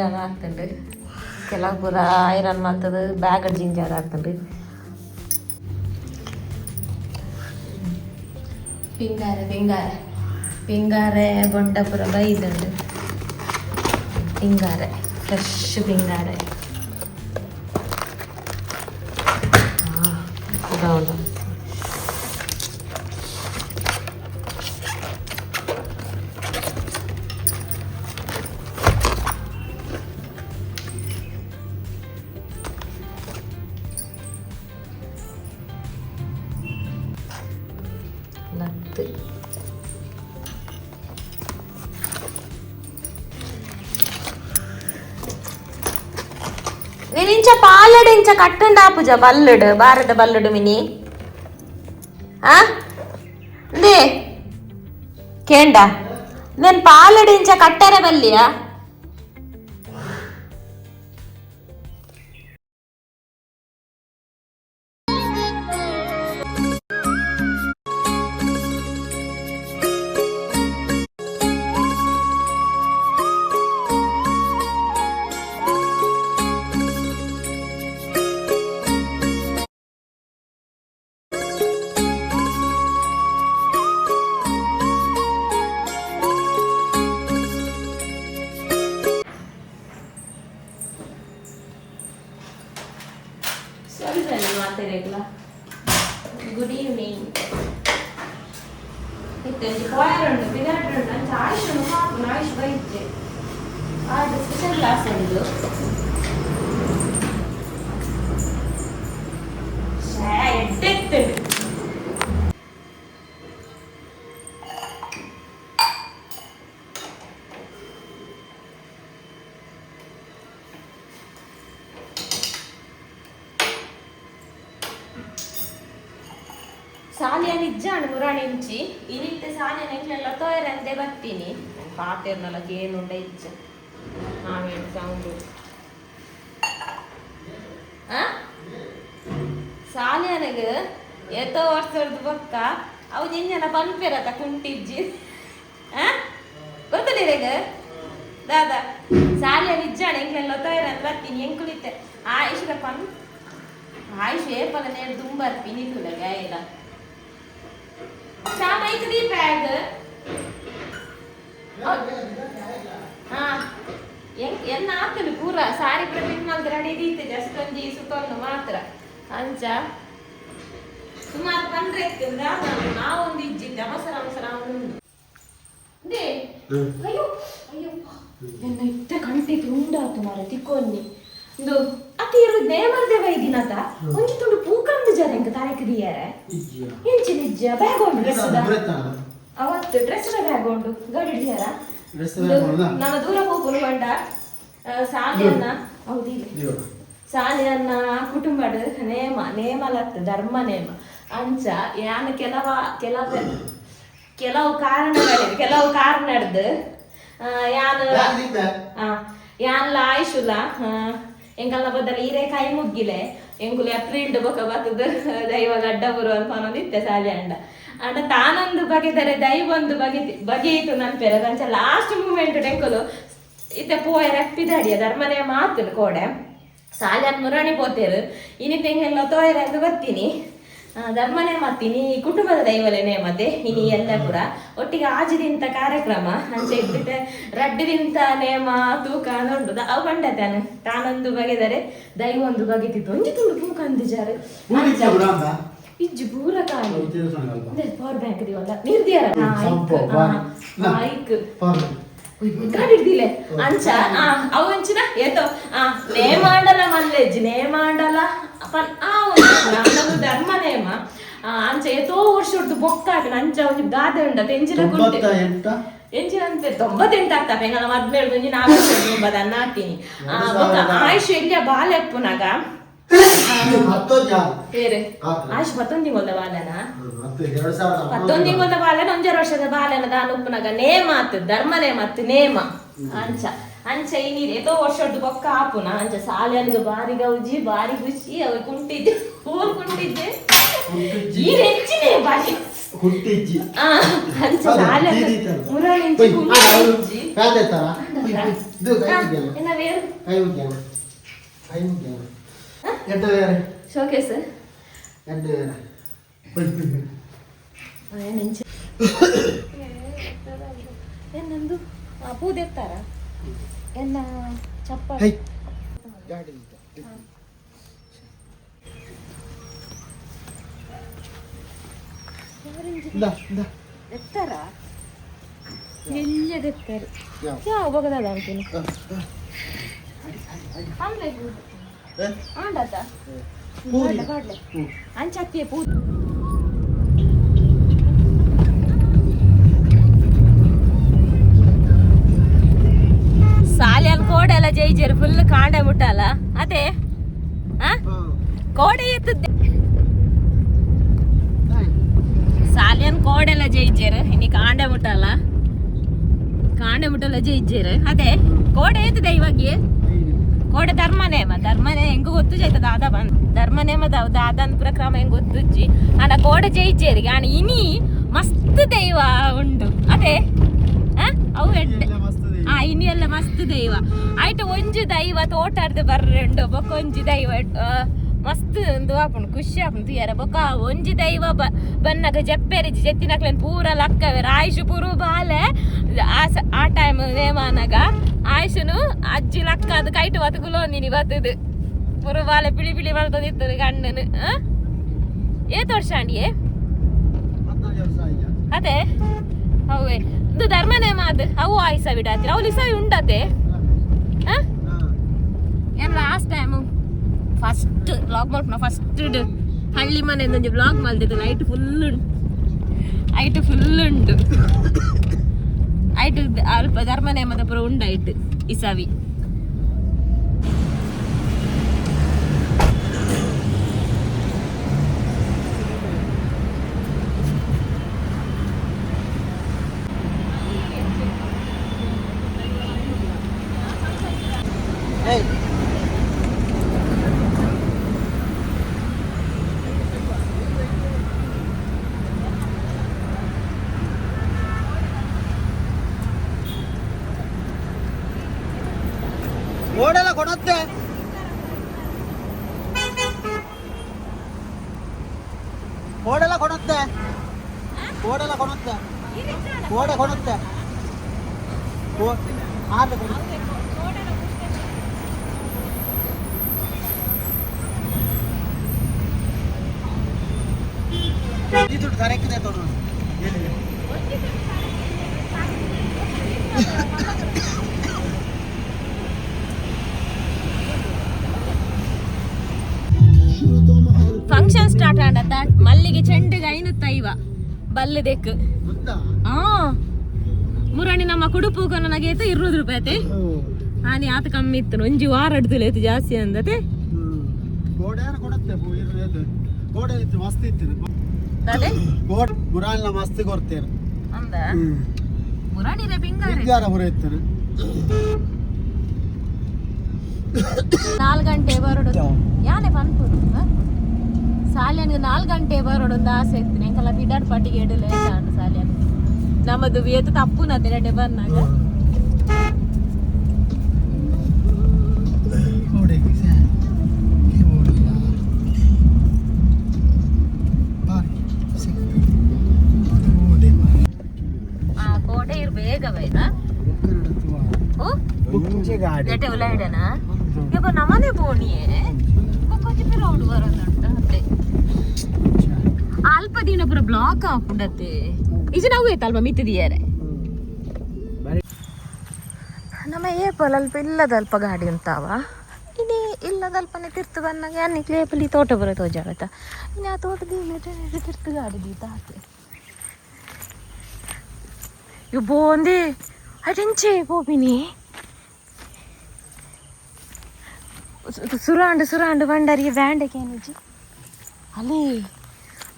Iron ಆಗ್ತುಂಡು. ಕೆಲವು ಪೂರ iron ಮಲ್ತದು bag ಜಿಂಜಾರ ಆಗ್ತುಂಡು. ಪಿಂಗಾರೆ ಪಿಂಗಾರೆ ಪಿಂಗಾರೆ ಬೊಂಡ ಪೂರ ಬೈದುಂಡು. ಪಿಂಗಾರೆ ಫ್ರೆಶ್ ಪಿಂಗಾರೆ ಉಂಡು. ಲತ್ತು ನೀನು ಇಂಚ ಪಾಲಡು ಇಂಚ ಕಟ್ಟುಂಡ ಪೂಜ ಬಲ್ಲುಡು ಬಾರದ ಬಲ್ಲುಡು ಮಿನಿ ಆ ಇಂದೇ ಕೇಂಡ నేను ಪಾಲಡು ಇಂಚ ಕಟ್ಟರೆ ಬಲ್ಲಿಯಾ. ಮಾತೆರೆಗ್ಲ ಗುಡ್ ಈವ್ನಿಂಗ್. ಇತ್ತೆ ಒಂಜಿ ಪೋಯರ್ ಉಂಡು, ಪಿದಾಟ್ರ್ ಉಂಡು. ಅಂಚ ಆಯುಷ್ ಉಂಡು, ಪಾಪುನ ಆಯುಷ್ ಬೈಜ್ಜೆ. ಆರ್ಡ್ ಸ್ಪೆಷಲ್ ಕ್ಲಾಸ್ ಉಂಡು. ಶ್ಯೇ, ಎಡ್ಡೆತ್ತುಂಡು. ಸಾಲಿಯ ನಿಜ್ಜಾಂಡ್ ಮುರಾಣಿ ಇಂಚಿ ಇನಿತ್ತೆ ಸಾಲಿಯ ನೆಕ್ಲೆಲ್ಲ ತೋಯರಂದೆ ಬರ್ತೀನಿ. ಪಾತೆರ್ನಲ್ಲ ಕೇನುಂಡ ಇಜ್ಜ ಆಮೇಲೆ ಸೌಂಡು ಆ ಸಾಲಿಯನಗ ಏತೋ ವರ್ಷದ ಬೊಕ್ಕ ಅವು ಜಿಂಜನ ಪನ್ಪೆರತ ಕುಂಟಿಜ್ಜಿ ಆ ಗೊತ್ತಲಿರೆಗ ದಾದಾ ಸಾಲಿಯ ನಿಜ್ಜಾಣ ಎಂಕ್ಲೆಲ್ಲ ತೋಯರಂತ ಬರ್ತೀನಿ. ಎಂಕುಲಿತ್ತೆ ಆಯುಷದ ಪನ್ ಆಯುಷ್ ಏಪಲ ನೇರ್ ದುಂಬರ್ಪಿ ನಿತುಲ ಗಾಯಲ ಶ್ಯಾಮ ಐತದಿ ಬ್ಯಾಗ್. ಹಾ ಎನ್ನ ಆತನು ಪೂರ ಸಾರಿ ಪೂರ ಪಿನ್ ಮಲ್ತ್ ರೆಡಿ ದೀತೆ, ಜಸ್ಟ್ ಒಂಜಿ ಸುತ್ತೊಂದು ಮಾತ್ರ. ಅಂಚ ಸುಮಾರು ಪಂಡ್ರೆ ಇತ್ತು. ನಾವು ಒಂದು ಇಜ್ಜಿದ್ದೆ ಅವಸರ ಅವಸರ ಉಂಡು. They ಅಯ್ಯೋ ಅಯ್ಯಪ್ಪ, ಎನ್ನ ಇತ್ತೆ ಕಂಟಿ ಉಂಡಾತು ಮಾರ ತಿಕ್ಕೊನ್ನಿ. ಇಂದು ಅತಿ ಇರು ನೇಮರ್ದೆ ವೈದಿನತ ಒಂಜಿ ತುಂಡು ಪೂಕಂದು ಜರ ಎಂಕ ತಾರೀಕು ದಿಯಾರೆ ಎಂಚಿ ನಿಜ್ಜ ಬ್ಯಾಗ್ ಉಂಡು ಡ್ರೆಸ್ ಅವತ್ತು ಡ್ರೆಸ್ ಬ್ಯಾಗ್ ಉಂಡು ಗಾಡಿ ಹಿಡಿಯಾರ. ನಮ್ಮ ದೂರ ಹೋಗುನು ಬಂಡ ಸಾಲಿಯನ್ನ ಹೌದಿಲ್ಲ ಸಾಲಿಯನ್ನ ಕುಟುಂಬಡ್ ನೇಮ ನೇಮಲತ್ತು ಧರ್ಮ ನೇಮ. ಅಂಚ ಯಾನ್ ಕೆಲವ ಕೆಲವ ಕೆಲವು ಕಾರಣಗಳಿವೆ, ಕೆಲವು ಕಾರಣ ಹಿಡ್ದು ಯಾನ್ ಯಾನ್ಲ ಆಯುಷುಲ ಎಂಕಲ್ನ ಬದಲು ಈರೆ ಕೈ ಮುಗ್ಗಿಲೆ. ಎಂಕುಲು ಏಪ್ರಿಲ್ ಬೊಕ ಬತ್ತದ ದೈವ ಗಡ್ಡ ಬರು ಅಂತ ಅನ್ನೋದಿತ್ತೆ ಸಾಲಿ ಅಂಡ ಅಂಡ ತಾನೊಂದು ಬಗೆದರೆ ದೈವ ಒಂದು ಬಗೆ ಬಗೆಯಿತು ನನ್ ಪೆರದ. ಅಂಚ ಲಾಸ್ಟ್ ಮೂಮೆಂಟ್ ಎಂಕುಲು ಇತ್ತೆ ಪೋಯ ರೆಪ್ಪಿದಡಿಯ ಧರ್ಮನೇ ಮಾತನು ಕೋಡೆ ಸಾಲ್ಯಾನ್ ಮುರಾಣಿ ಪೋತೇರು ಇನಿ ತೆಂಗೆಲ್ಲ ತೋಯರೆ ಅಂತ ಬರ್ತೀನಿ. ಧರ್ಮನೇ ಮತ್ತೀನಿ ಕುಟುಂಬದ ದೈವಲೇನೆ ಮತ್ತೆ ಇನಿ ಎಲ್ಲ ಪೂರ ಒಟ್ಟಿಗೆ ಆಜಿದಿಂತ ಕಾರ್ಯಕ್ರಮ ಅಂಚ ಇದ್ದಿತ್ತೆ ರಡ್ಡು ದಿಂತ ನೇಮ ತೂಕ ಉಂಟು. ಅವು ಬಂಡತಾನು ತಾನೊಂದು ಬಗೆದರೆ ದೈವ ಒಂದು ಬಗೆತಿತ್ತು. ಒಂಜಿ ತುಂಡು ತೂಕ ಅಂದಿಜಾರು ಇಜ್ಜು ಪೂರ ಕಾಯಿ ಪವರ್ ಬ್ಯಾಂಕ್ ದಿವಲ್ಲ ನಿರ್ದಿಯಾರ ಐಕ್ ಗಾಡಿ ಹಿಡ್ದಿಲೆ ಅಂಚ ಅವು ಅಂಚಿನ ಏತೋ ನೇಮಾಂಡಲ ಮಲ್ಲೆಜ್ಜಿ ನೇಮಾಂಡಲ ಪನ್ ಆ ಒಂದು ಧರ್ಮ ನೇಮ. ಅಂಚ ಏತೋ ವರ್ಷ ಬೊಕ್ಕ ಹಾಕಿನ ಅಂಚ ಒಂಜಿ ಗಾದೆ ಉಂಡ ತೆಂಚಿನ ಕುಂಟೆ ಎಂಚಿನ ಅಂತ 98 ಆಗ್ತಾ ಎಂಗಲ ಮದ್ಮೇಲೆ ಒಂಜಿ 4 ವರ್ಷ ಒಂಬತ್ತು ಹಾಕ್ತೀನಿ. ಬೊಕ್ಕ ಆಯುಷ್ ಎಲ್ಲಿಯ ಬಾಲೆಪ್ಪುನಾಗ ಬೇರೆ ಆಯುಷ್ 11 ತಿಂಗಳ ಬಾಲನ 11 ತಿಂಗಳ ಬಾಲನ ಒಂಜಾರು ವರ್ಷದ ಬಾಲನ ದಾನ ಉಪ್ಪುನಾಗ ನೇಮ ಆತು ಧರ್ಮ ನೇಮ ಆತು ನೇಮ. ಅಂಚ ಅಂಚ ಇನಿ ಏತೋ ವರ್ಷದ್ದು ಬೊಕ್ಕ ಆಪುನ ಅಂಚ ಸಾಲ್ಯನ್ಗ್ ಬಾರಿ ಗೌಜಿ ಬಾರಿ ಖುಷಿ. ಅವು ಕುಂಟಿದ್ದೆ ಊರು ಕುಂಟಿದ್ದೆ ಈ ಹೆಚ್ಚಿನೇ ಬಾರಿ. ಹುಟ್ಟಿಜ್ಜಿ. ಅಂಚ ಸಾಲೆ ಮುರಾನಿ ಇಂಚಿ ಕುಂಟು ಇಜ್ಜಿ. ಎನ್ನ ವೇರು? ಕೈ ಮುಗ್ಯಾನ, ಕೈ ಮುಗ್ಯಾನ. ಎಡ್ಡ ಬೇರೆ. ಶೋಕೇಸ್. ಎಡ್ಡ ಬೇರೆ. ಹೊಯ್ ಹೊಯ್ ಹೊಯ್. ನೆಂಚ ಎನ್ನಂದು ಪೂದೆತ್ತಾರ ಎನ್ನ ಚಪ್ಪ. ಹೈ ಗಾಡಿ. ಇಂದ ಇಂದ. ಎತ್ತರ ಎಲ್ಲದೆತ್ತರ. ಯಾವ? ಯಾವ ಬಗದಾದ ಅಂತೀನಿ. ಆಮ್ಲೆ. ಏ? ಆಂಡತ. ಪೂರಿ. ಬಾಡ್ಲೆ. ಹ್ಮ್. ಅಂಚತ್ತಿಯ ಪೂ. ಸಾಲ್ಯಾನ್ ಕೋಡೆಲ್ಲ ಜೈಜೇರು ಫುಲ್ ಕಾಂಡೆ ಮುಟ್ಟಲ್ಲ ಅದೇ ಆ ಕೋಡೆ ಎತ್ತದ್ದೆ. ಸಾಲ್ಯಾನ್ ಕೋಡೆಲ್ಲ ಜೈಜೇರು ಇನ್ನು ಕಾಂಡೆ ಮುಟ್ಟಲ್ಲ, ಕಾಂಡೆ ಮುಟ್ಟಲ್ಲ ಜೈಜೇರು. ಅದೇ ಕೋಡೆ ಎತ್ತದೆ ಇವಾಗ. ಕೋಡೆ ಧರ್ಮನೇಮ, ಧರ್ಮನೇ ಹೆಂಗ ಗೊತ್ತು ಜೈತ ದಾದ ಬಂದ್ ಧರ್ಮನೇಮ ದಾದನ್ ಪುರ ಕ್ರಮ ಹೆಂಗ್ ಗೊತ್ತುಜ್ಜಿ. ಆಂಡ ಕೋಡೆ ಜೈಜೇರಿಗೆ ಆಂಡ ಇನಿ ಮಸ್ತ್ ದೈವ ಉಂಡು ಅದೇ ಆ? ಅವು ಎಡ್ಡೆ. ಆ ಇನಿ ಎಲ್ಲ ಮಸ್ತ್ ದೈವ ಆಯ್ತು. ಒಂಜಿ ದೈವ ತೋಟಾರ್ದು ಬರ್ರೆಂಡು, ಬೊಕ್ಕ ಒಂಜಿ ದೈವ ಮಸ್ತ್ ಒಂದು ಆಪುಂಡು, ಖುಷಿ ಆಪುಂಡು ತುಯರ. ಬೊಕ್ಕ ಒಂಜಿ ದೈವ ಬನ್ನಗ ಜಪ್ಪೆರಿಜಿ ಜೆತ್ತಿನಕ್ಲೆನ್ ಪೂರ ಲಕ್ಕವೆ ಆಯುಷ್ ಪೂರು ಬಾಲೆ ಆ ಟೈಮ್ ನೇಮಾನಗ ಆಯುಷನು ಅಜ್ಜಿ ಲಕ್ಕ ಅದು ಕೈಟು ಬతుకులో ನೀನು ಬತ್ತದು ಪೂರು ಬಾಲೆ ಪಿಳಿ ಪಿಳಿ ಮಲ್ತೊಂದಿತ್ತು ಕಣ್ಣನು. ಏತ್ ವರ್ಷ ಅಂಡಿಯೇ? ಅದೇ ಅವೇ ಇದು ಧರ್ಮನೇಮ ಅದು ಅವು ಆಯ್ಸ ಬಿಡಾತಿರ ಅವು ಇಸವಿ ಉಂಡತೆ. ಏನ್ ಲಾಸ್ಟ್ ಟೈಮ್ ಫಸ್ಟ್ ವ್ಲಾಗ್ ಮಲ್ಪುನ ಫಸ್ಟ್ ಹಳ್ಳಿ ಮನೆಯಿಂದ ಒಂಜಿ ವ್ಲಾಗ್ ಮಲ್ದಿದ್ದು. ನೈಟ್ ಫುಲ್ ಉಂಟು, ಐಟ್ ಫುಲ್ ಉಂಟು. ಐಟ್ ಅಲ್ಪ ಧರ್ಮನೇಮದ ಪೂರ ಉಂಡು ಐಟ್ ಇಸವಿ. ಓಡೆಲ್ಲ ಕೊಡತ್ತೆ, ಕೋಡೆಲ್ಲ ಕೊಡುತ್ತೆ, ಕೋಡೆಲ್ಲ ಕೊಡುತ್ತೆ, ಕೋಡೆ ಕೊಡುತ್ತೆ, ಆರು ಕೊಡುತ್ತೆ. ಈ ದುಡ್ಡು ಕರೆಕ್ಟ್ ಇದೆ ತೊಡು. ಎಲ್ಲಿದೆ? ಫಂಕ್ಷನ್ ಸ್ಟಾರ್ಟ್ ಆಂಡತ್ತ ಮಲ್ಲಿಗೆ ಚೆಂಡಿಗೆ ಐನುತ್ತ ಇವ ಬಲ್ಲು ದೆಕ್. ಗೊತ್ತಾ? ಆ ಮುರಾಣಿ ನಮ್ಮ ಕುಡುಪು ನನಗೆ 20 ರೂಪಾಯಿ ಆತೆ. ಆನಿ ಆತ ಕಮ್ಮಿ ಇತ್ತು, ಒಂಜಿ ವಾರ ಅಡ್ದುಲೇತು ಜಾಸ್ತಿ ಅಂದತೆ. ಕೋಡೆ ಕೊಡುತ್ತೆ. ಕೋಡೆ ಇತ್ತು, ಮಸ್ತ್ ಇತ್ತು. ಅದೇ. ಕೋಡ್ ಮುರಾಣಿನ ಮಸ್ತ್ ಕೊಡ್ತೇನೆ. ಅಂದ ಮುರಾಣಿಲೆ ಪಿಂಗಾರ. ಪಿಂಗಾರ ಪುರ ಇತ್ತು. 4 ಗಂಟೆ ಬರೋಡು ಯಾನೆ ಪನ್ಪುನು ಸಾಲ್ಯನ್ಗೆ 4 ಗಂಟೆ ಬರೋಡು ಒಂದು ಆಸೆ ಇತ್ತು. ಎಂಕಲ್ಲ ಬಿಡಾಡ್ ಪಾಟಿಗೆ ಎಡಲೆ ಆಂಡ್ ಸಾಲ್ಯನ್ ನಮ್ಮದು ಏತು ತಪ್ಪುನತೆ ರಡೆ ಬಂದಾಗ. ಕೋಡೆ ಬಾರಿ ಕೋಡೆ. ಆ ಕೋಟೆ ಇರ್ ಬೇಗ ಬೈದ ಓ. ಮುಂಚೆ ಗಾಡಿ. ನೆಟೆ ಉಲಾಯಿಡನಾ ಇವಾಗ ನಮ್ಮನೆ ಬೋಣಿಯೇ కొంచెం ರೋಡ್ ಬರೋದುಂಟು ಅತ್ತೆ. ಅಲ್ಪ ದಿನ ಪೂರ ಬ್ಲಾಕ್ ಆಪುಂಡತ್ತೆ. ಇಜ ನಾವು ಏತಲ್ವ ಮಿತ್ತಿದಿಯಾರೆ ನಮ್ಮ ಏಪಲ್ ಅಲ್ಪ ಇಲ್ಲದಲ್ಪ ಗಾಡಿ ಉಂತಾವ. ಇನಿ ಇಲ್ಲದಲ್ಪನೆ ತಿರ್ತು ಬಂದಾಗ ಅನ್ನಿಕ್ಲೆ ಏಪಲ್ ಈ ತೋಟ ಬರೋ ತೋಜಾಗತ್ತ. ಇನ್ನು ಆ ತೋಟದ ತಿರ್ತು ಗಾಡಿ ದೀತ ಆತೆ. ಇವು ಬೋಂದಿ ಅಟೆಂಚೆ ಪೋಪಿನಿ ಸುರಾಂಡು ಸುರಾಂಡು ಬಂಡರಿಗೆ ಬ್ಯಾಂಡ್ ಕೇನುಜಿ ಅಲೇ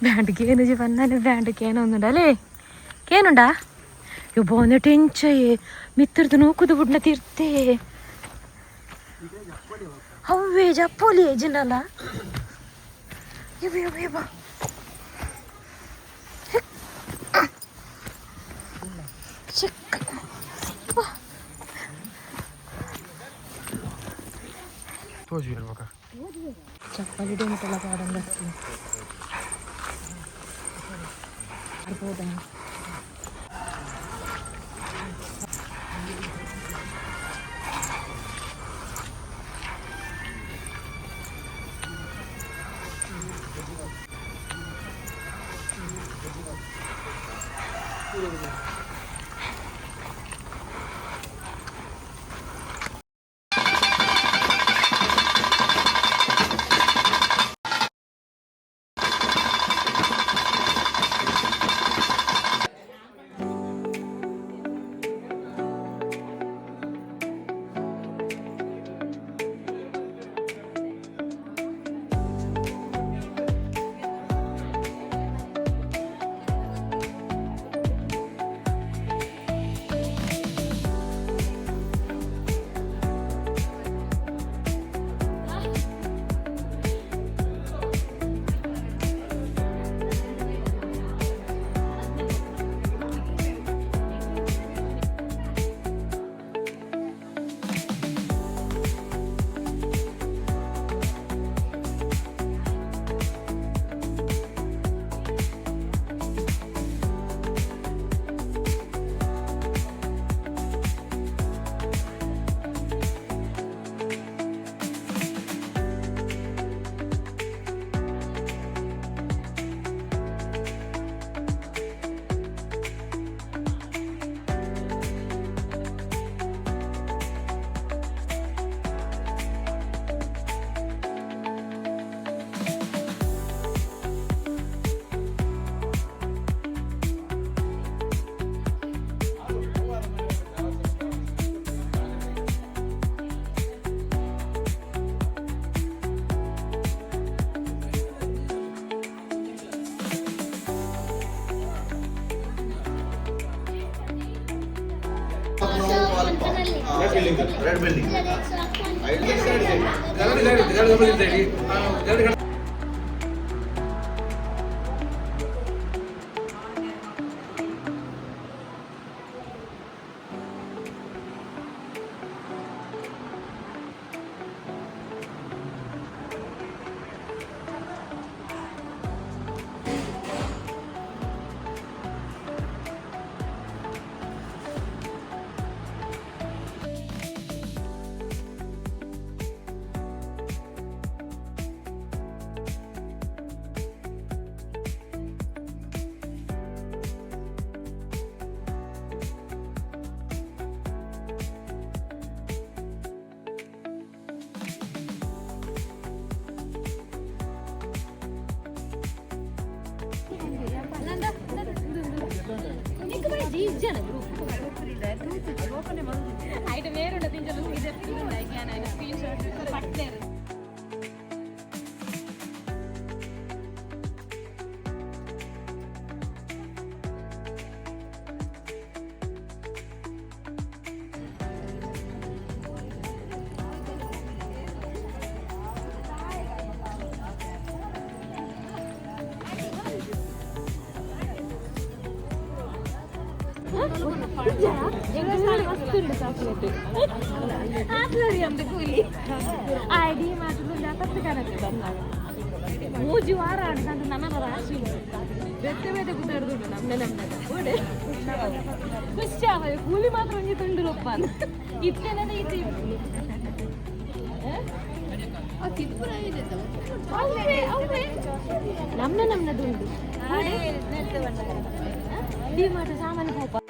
ಬ್ಯಾಂಡ್ ಕೇನುಜಿ ಬಂದಾನೆ ಬ್ಯಾಂಡ್ ಕೇನೊಂದುಂಡು ಅಲೇ ಕೇನುಂಡಾ. ಇವು ಬೋಂದೆ ಟೆಂಚಯೇ ಮಿತ್ರದು ನೂಕುದು ಬುಡ್ನ ತಿರ್ತೆ ಅವ್ವೇ ಜಪ್ಪೋಲಿ ಏಜಿನಲ್ಲ. ಇವ ಇವ ಇವ. ಚೆಕ್. ತೋಜು ಬೊಕ. ಚಪ್ಪಲಿ ಮುಟ್ಟಲ್ಲ ಪಾಡಂಗ ಅರ್ಬೋದಾ? Red building. ಮೂಜಿ ವಾರ ಅಂತ ನನ್ನ ರಾಶಿ ಬೆತ್ತೆ ಬೆತ್ತೆ ಕುತ್ತಾಡ್ದುಂಡು ನಮ್ನೆ ನಮ್ನೆ ಓಡೆ ಖುಷಿ ಆವ. ಕೂಲಿ ಮಾತ್ರ ಒಂಜಿ ತುಂಡು ರೊಪ್ಪ ಇತ್ತೇನೆ ಇತ್ತೆ. ನಮ್ನೆ ನಮ್ನೆ ದುಂಡು ಡಿ ಮಾತ್ರ ಸಾಮಾನ್ಯ ಪೋಪ.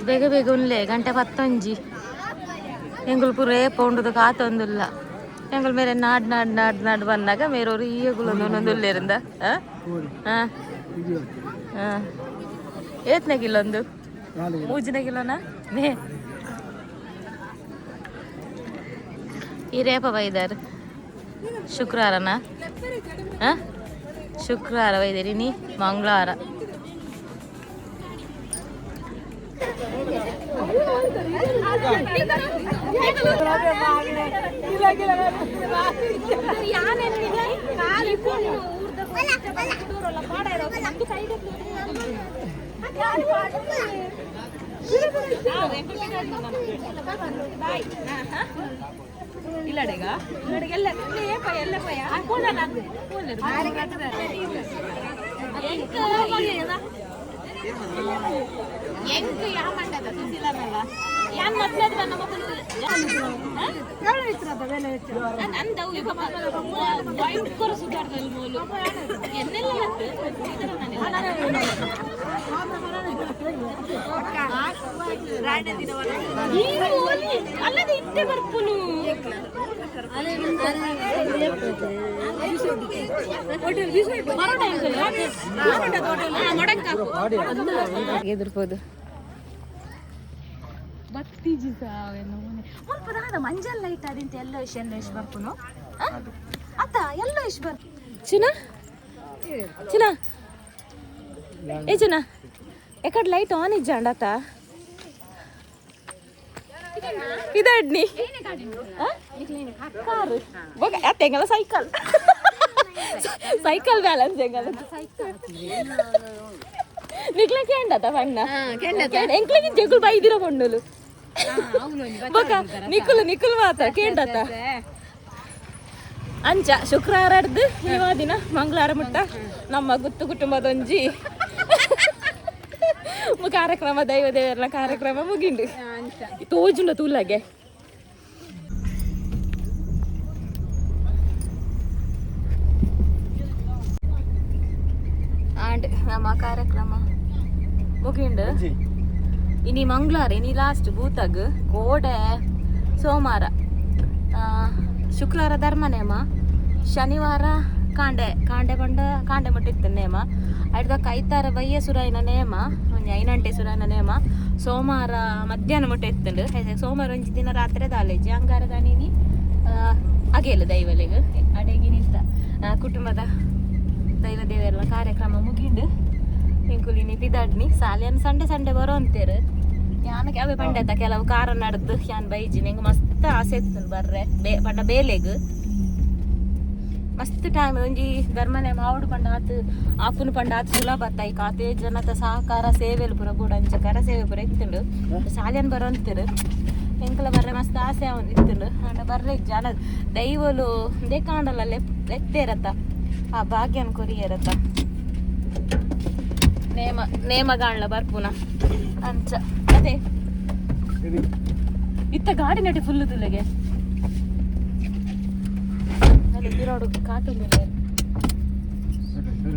ಬೇಗ ಬೇಗ ಉನ್ಲೆ, ಗಂಟೆ ಪತ್ತೊಂಜಿ. ಎಂಗುಲ್ ಪೂರ ಏಪ ಉಂಡುದು ಕಾತೊಂದುಲ್ಲ. ಎಂಗುಲ್ ಮೇರೆ ನಾಡ್ ನಾಡ್ ನಾಡ್ ನಾಡ್ ಬಂದಾಗ ಮೇರೋರು ಈಗುಲು ಒಂದೊಂದುಲ್ಲೇರಿಂದ. ಹಾಂ ಹಾಂ, ಏತ್ನ ಕಿಲೊಂದು? ಮೂಜಿನ ಕಿಲೋನಾ? ನೇ ಈ ರೇಪ ಬೈದಾರ್. ಶುಕ್ರವಾರನಾ? ಶುಕ್ರವಾರ ವೈದ್ಯರಿ, ಮಂಗಳವಾರ. ಇಲ್ಲಡೆಗ ಎಲ್ಲ ಎಂಕ್ ಯಾ ಮಂಡದ ಸುಶೀಲನಲ್ಲ ಯಾನ್ ಮದ್ಮೆದ ನಮ್ಮ ಅಂದವು ಭಯಂಕರ ಸುಧಾರದಲ್ಲಿ ಮೂಲು ಎನ್ನೆಲ್ಲ ಅಲ್ಲದೆ ಇಟ್ಟೆ ಬರ್ಪುನು ಎದುರ್ಬೋದು ಬತ್ತಿ ಮುಲ್ಪ ದಾದ ಮಂಜಲ್ ಲೈಟ್ ಅದಿಂತ ಎಲ್ಲ ಇಶ್ ಎಲ್ಲ ಇಶ್ ಬರ್ಪುನು ಅತ್ತ ಎಲ್ಲ ಇಶ್ ಬರ್ ಚಿನ ಚಿನ ಏ ಚಿನ ಎಕಡೆ ಲೈಟ್ ಆನ್ ಇಜ್ಜಾಂಡ ಅತ್ತ ಇದಡ್ನಿ ಕಾರು ಅತ್ತ ಎಂಗಲ cycle cycle balance ಎಂಗಲ ನಿಕ್ಲೆ ಕೇಂಡತ ಬಣ್ಣ ಎಂಕ್ಲೆಗಿನ ಜಗುಲ್ ಬೈದಿರ ಪೊಣ್ಣುಲು ಬೊಕ ನಿಕುಲು ನಿಕುಲು ಮಾತ್ರ ಕೇಂಡತ ಅಂಚ ಶುಕ್ರವಾರ ಅರ್ದು ಇವ ದಿನ ಮಂಗಳವಾರ ಮುಟ್ಟ ನಮ್ಮ ಗುತ್ತು ಕುಟುಂಬದೊಂಜಿ ಕಾರ್ಯಕ್ರಮ ದೈವ ದೇವರ ಕಾರ್ಯಕ್ರಮ ಮುಗಿಂಡು ತೋಜುಂಡ ತೂಲಾಗೆ ಆಂಡ್ ನಮ್ಮ ಕಾರ್ಯಕ್ರಮ ಮುಗಿಂಡು. ಇನಿ ಮಂಗಳವಾರ, ಇನಿ ಲಾಸ್ಟ್ ಭೂತಗ್ ಕೋಡೆ ಸೋಮವಾರ, ಶುಕ್ರವಾರ ಧರ್ಮ ನೇಮ, ಶನಿವಾರ ಕಾಂಡೆ ಕಾಂಡೆ ಪಂಡ ಕಾಂಡೆ ಮುಟ್ಟ ಇತ್ತು ನೇಮ. ಐಡ್ದಕ್ಕ ಐತಾರ ಬಯ್ಯ ಸುರಾಯಿನ ನೇಮ, ಒಂಜಿ ಐನಂಟೆ ಸುರಾಯಿನ ನೇಮ. ಸೋಮವಾರ ಮಧ್ಯಾಹ್ನ ಮುಟ್ಟ ಇತ್ತುಂಡು. ಸೋಮವಾರ ಒಂಜಿ ದಿನ ರಾತ್ರಿ ದಾಲೇಜಿ ಅಂಗಾರ ದಾನಿನಿ ಅಗೇಲು ದೈವಲೆಗ್ ಅಡೆಗಿನಿತ್ತ ಕುಟುಂಬದ ದೈವ ದೇವರ ಕಾರ್ಯಕ್ರಮ ಮುಗಿಂಡು. ಎಂಕುಲಿನಿ ಪಿದಾಡ್ನಿ ಸಾಲಿಯನ್ ಸಂಡೆ ಸಂಡೆ ಬರೋ ಅಂತೇರು ಯಾನಕ್ಕೆ ಅವೇ ಪಂಡೆತ ಕೆಲವು ಕಾರ ನಡ್ದು ಯಾನ್ ಬೈಜಿ ನಿಂಗೆ ಮಸ್ತ್ ಆಸೆ ಇತ್ತು ಬರ್ರೆ ಪಂಡ ಬೇಲೆಗ್ ಮಸ್ತ್ ಟೈಮ್ ಒಂಜಿ ಧರ್ಮನೆ ಮಾವುಡು ಪಂಡ ಆತು ಆಪುನು ಪಂಡ ಆತು ಸುಲಭ ಅತ್ತ ಈ ಕಾತೇ ಜನತ ಸಹಕಾರ ಸೇವೆಲು ಪೂರ ಕೂಡ ಅಂಚ ಕರ ಸೇವೆ ಪೂರ ಇತ್ತುಂಡು. ಸಾಲಿಯನ್ ಬರೋ ಅಂತೀರು ಎಂಕಲ ಬರ್ರೆ ಮಸ್ತ್ ಆಸೆ ಅವನು ಇತ್ತುಂಡು. ಅಂಡ ಬರ್ರೆ ಜನ ದೈವಲು ದೇಕಾಂಡಲ ಲೆತ್ತೇರತ್ತ ಆ ಭಾಗ್ಯನ ಕೊರಿಯರತ್ತ ನೇಮ ನೇಮಗಾಂಡ್ಲ ಬರ್ಪುನ ಅಂಚ ಅದೇ ಇತ್ತ ಗಾಡಿ ನಟಿ ಫುಲ್ ತುಲೆಗೆ ಅಲ್ಲಿ ತಿರೋಡು ಕಾತುಂದಿಲ್ಲ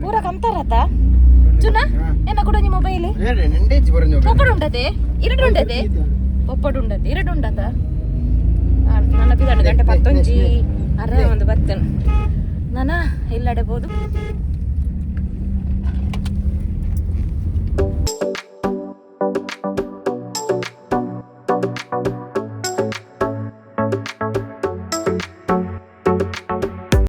ಪೂರ ಕಂತಾರತ ಚುನ ಏನ ಕೊಡು ನಿಮ್ಮ ಮೊಬೈಲ್ ಪೊಪ್ಪಡು ಉಂಟದೆ ಇರಡು ಉಂಟದೆ ಪೊಪ್ಪಡು ಉಂಟದೆ ಇರಡು ಉಂಟದ ನನ್ನ ಬಿದಾಡು ಗಂಟೆ ಪತ್ತೊಂಜಿ ಅರ ಒಂದು ಬತ್ತನು ನಾನ ಇಲ್ಲಡೆ ಬೋದು.